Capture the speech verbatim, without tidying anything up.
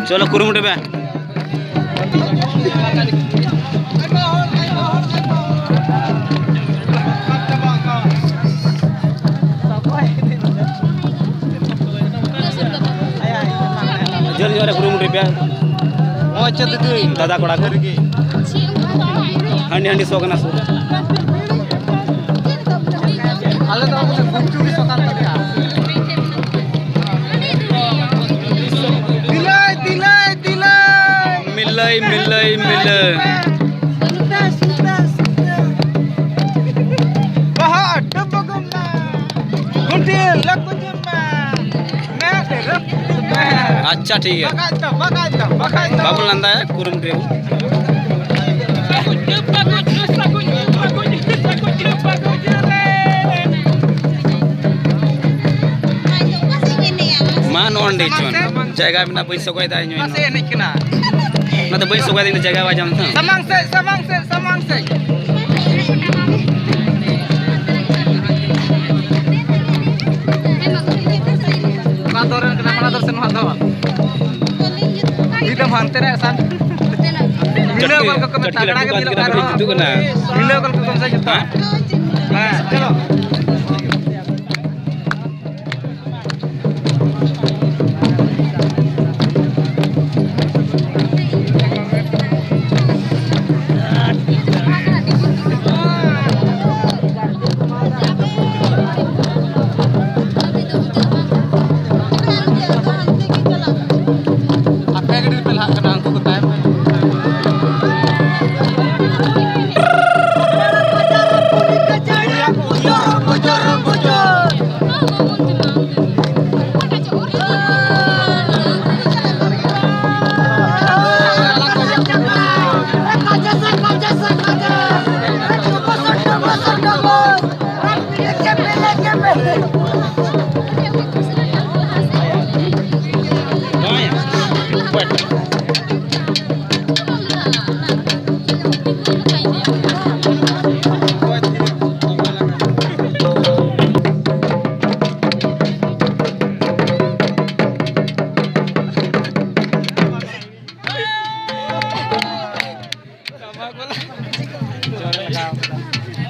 ᱪᱚᱞᱚ, ᱠᱩᱨᱩᱢᱩᱴᱩᱭ ᱯᱮ᱾ ᱡᱷᱟᱹᱞ ᱧᱚᱜ ᱨᱮ ᱠᱩᱨᱩᱢᱩᱴᱩᱭ ᱯᱮ᱾ ᱟᱪᱪᱷᱟ ᱫᱤᱫᱤ᱾ ᱫᱟᱫᱟ ᱠᱚᱲᱟ ᱠᱚ᱾ ᱦᱟᱺᱰᱤ ᱦᱟᱺᱰᱤ ᱥᱚ ᱠᱟᱱᱟ ᱥᱩᱨ᱾ ᱟᱞᱮ ᱫᱚ ᱟᱵᱚ ᱫᱚ ᱜᱩᱯᱪᱩᱯ ᱜᱮ ᱥᱚ ᱠᱟᱱ ᱛᱟᱞᱮᱭᱟ᱾ ᱫᱤᱞᱟᱹᱭ, ᱫᱤᱞᱟᱹᱭ, ᱫᱤᱞᱟᱹᱭ᱾ ᱢᱤᱞᱟᱹᱭ, ᱢᱤᱞᱟᱹᱭ, ᱢᱤᱞᱟᱹᱭ᱾ ᱥᱩᱛᱟᱹ, ᱥᱩᱛᱟᱹ, ᱥᱩᱛᱟᱹ᱾ ᱵᱟᱦᱟ ᱰᱩᱵᱩᱜ ᱢᱟ᱾ ᱜᱩᱱᱴᱷᱤ ᱞᱟᱹᱠᱩᱡ ᱢᱟ᱾ ᱢᱮᱫ ᱨᱟᱹᱯᱩᱫ ᱢᱟ᱾ ᱟᱪᱪᱷᱟ, ᱴᱷᱤᱠ ᱜᱮᱭᱟ᱾ ᱵᱟᱠᱷᱟᱡ ᱫᱚ, ᱵᱟᱠᱷᱟᱡ ᱫᱚ, ᱵᱟᱠᱷᱟᱡ ᱫᱚ᱾ ᱵᱟᱵᱚᱱ ᱞᱟᱸᱫᱟᱭᱟ, ᱠᱩᱨᱩᱢᱩᱴᱩᱭᱟᱵᱚᱱ᱾ ᱢᱟ ᱱᱚᱜᱼᱚ ᱱᱚᱸᱰᱮ ᱪᱚᱝ᱾ ᱡᱟᱭᱜᱟ ᱢᱮᱱᱟᱜᱼᱟ, ᱵᱟᱹᱧ ᱥᱚᱜᱚᱭ ᱫᱟ ᱤᱧ ᱦᱚᱸ᱾ ᱢᱟᱥᱮ ᱮᱱᱮᱡ ᱠᱟᱱᱟ᱾ ᱚᱱᱟᱛᱮ ᱵᱟᱹᱧ ᱥᱚᱜᱚᱭ ᱫᱟ, ᱤᱧ ᱫᱚ ᱡᱟᱭᱜᱟ ᱵᱟᱭ ᱧᱟᱢ ᱛᱟᱢ᱾ ᱥᱟᱢᱟᱝ ᱥᱮᱫ, ᱥᱟᱢᱟᱝ ᱥᱮᱫ, ᱥᱟᱢᱟᱝ ᱥᱮᱫ᱾ ᱚᱠᱟ ᱫᱚᱨ ᱨᱮᱱ ᱠᱟᱱᱟ, ᱚᱱᱟ ᱫᱚᱨ ᱥᱮ ᱱᱚᱣᱟ ᱫᱚᱨ? ᱱᱤᱛ ᱫᱚ ᱦᱟᱱᱛᱮ ᱨᱮ ᱥᱟᱱ-, ᱵᱷᱤᱞᱟᱹᱣ ᱜᱚᱞ ᱠᱚᱠᱚ ᱢᱮᱛᱟ, ᱪᱟᱹᱴᱠᱤ ᱨᱟᱹᱯᱩᱫ ᱠᱟᱱ ᱜᱮ ᱜᱮ ᱵᱤᱞᱟᱹᱣ ᱨᱟᱹᱯᱩᱫ ᱠᱟᱱᱟ᱾ ᱠᱟᱱᱟ᱾ ᱵᱷᱤᱞᱟᱹᱣ ᱜᱚᱞ ᱠᱚᱠᱚ ᱢᱮᱛᱟ ᱡᱚᱛᱚ᱾ ᱦᱮᱸ? ᱦᱮᱸ, ᱪᱚᱞᱚ᱾